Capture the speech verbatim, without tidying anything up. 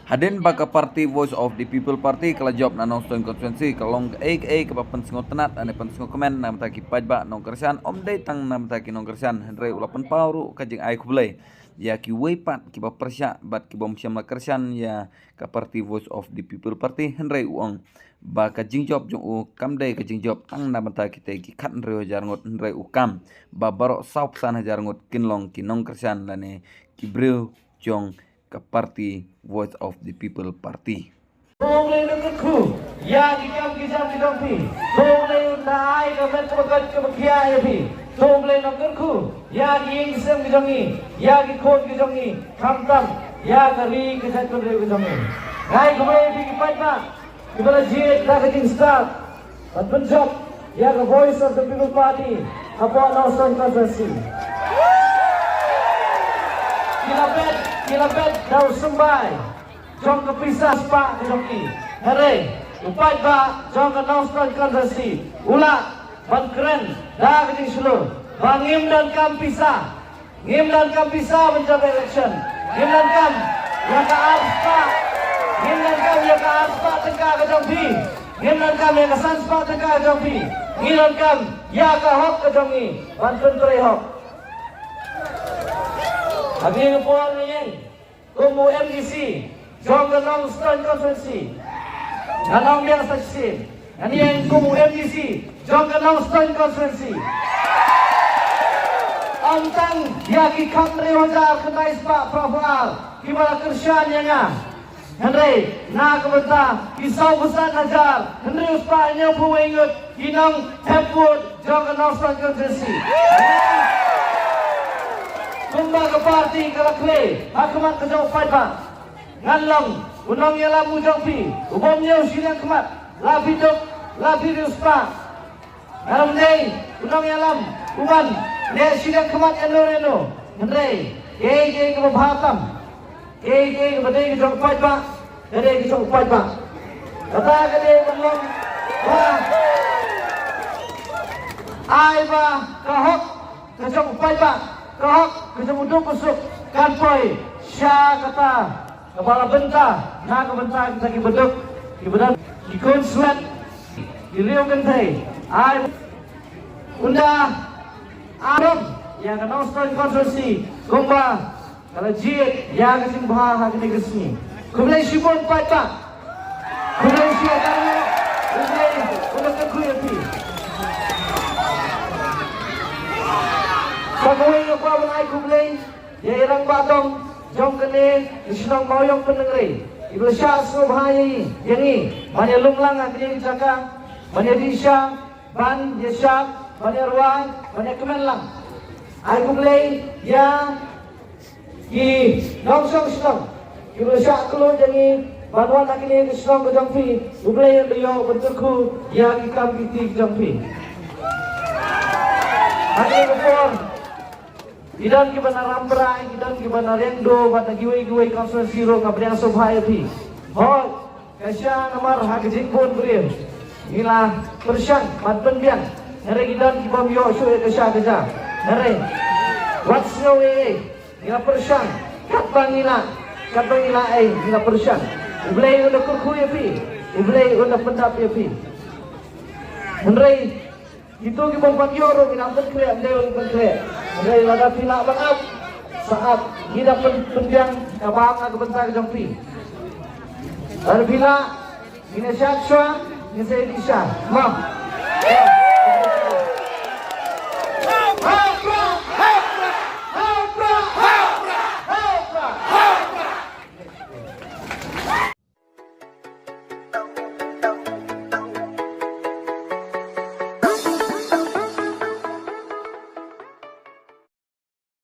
Hadien ba ka party Voice of the People Party ka la jop na Nongstoiñ constituency, ka long kaei kaei kaba pynsngewtynnad ne pynsngewkmen na ka bynta ki paidbah nongkyrshan, ym dei tang na ka bynta ki nongkyrshan, hynrei u la pynpaw ruh ka jingai khublei ïa kiwei pat kiba pyrshah bad kibym shym la kyrshan ïa ka party Voice of the People Party, hynrei u ong ba ka jingjop jong u kam dei ka jingjop tang na ka bynta kitei ki khathynriew hajar ngut, hynrei u kam ba baroh sawphew san hajar ngut kin long ki nongkyrshan lane ki briew jong ka party Voice of the People Party. To U Blei un kyrkhu ïa ki kam ki jam ki jong phi. To U Blei un da ai ka met kaba koit kaba khiah ïa phi. To U Blei un kyrkhu ïa ki ïing ki sem ki jong ngi, ïa ki khun ki jong ngi, khamtam ïa ka ri ka jaitbynriew ka jong ngi. Nga ai khublei ïa phi ki paidbah kiba la jied da ka jingstad ban pynjop ïa ka Voice of the People Party hapoh Nongstoiñ constituency. Ki la bet, ki la bet da u symbai jong ka pisa spah ka jong ki. Hynrei u paidbah jong ka Nongstoiñ constituency u lah ban kren da ka jingshlur ba ngim donkam pisa. Ngim donkam pisa ban jop election. Ngim donkam ïa ka ar spah. Ngim donkam ïa ka ar spah tyngka ka jong phi. Ngim donkam ïa ka san spah tyngka ka jong phi. Ngi donkam ïa ka hok ka jong ngi ban pyntrei hok. Ha kane ka por ngi ïeng kum u M D C jong ka Nongstoiñ constituency. Ngan ong biang sa shisien, ngan ïeng kum u M D C jong ka Nongstoiñ constituency. Ym tang ïa ki khathynriew hajar khyndai spah phra phew ar kiba la kyrshan ïa nga, hynrei na ka bynta ki sawphew san hajar hynriew spah hynñiewphew wei ngut ki nonghep vote jong ka Nongstoiñ constituency. Kumba ka party ka la khlei ha khmat ka jong u paidbah, ngan long u nongïalam u jong phi u bym ñiew shiliang khmat, la phi duk la phi riewspah. Ngan ym dei u nongïalam u ban leh shiliang khmat ïano ïano, hynrei kaei kaei kaba bha tam, kaei kaei kaba dei ka jong u paidbah ka dei ka jong u paidbah. Kata ka dei ban long ba ai ba ka hok ka jong u paidbah, ka hok ka jong u duk u suk kan poi sha kata kaba la bynta na ka bynta kita kiba duk, kiba don ki khun swet, ki riew kynthei. Ai ynda aram ïa ka Nongstoiñ constituency kumba ka la jied ïa ka jingbha ha kane ka sngi. Khublei shibun paidbah. Khublei shibun. U Blei un kyrkhu ïa phi. Sa kawei nga kwah ban ai khublei ïa i rangbah dong jong kane ka shnong Mawïong Pynnangre, iba la shah sngewbha ïa ngi, ïa ngi ban ïalum lang ha kane ka jaka, ban ïadih sha, ban ïashah, ban ïarwai, ban ïakmen lang. Ai khublei ïa ki nongshong shnong kiba la shah kylluid ïa ngi ban wan ha kane ka shnong ka jong phi. U Blei un da ïoh ban kyrkhu ïa ki kam ki kti ki jong phi. Ha kane ka por ki don kiba na Rambrai, ki don kiba na Riangdo bad na kiwei kiwei constituency ruh, nga pdiang sngewbha ïa phi. Hooid, ka sha namar ha ka jingbun briew ngi la pyrshang ban pynbiang, hynrei ki don kibym ïoh shuh ïa ka sha ka ja. Hynrei wat sngew ei ei, ngi la pyrshang katba ngi lah, katba ngi lah ei ngi la pyrshang. U Blei un da kyrkhu ïa phi, U Blei un da pyndap ïa phi. Hynrei kito kibym pat ïoh ruh ngi nang pynkhreh, ym dei ban pynkhreh. Hynrei lada phi lah ban ap, sa ap, ngi da pyn, pynbiang kaba ap na ka bynta ka jong phi. Lada phi lah, ngin ïa shad shuwa, ngin sa ïa dih sha. Mo.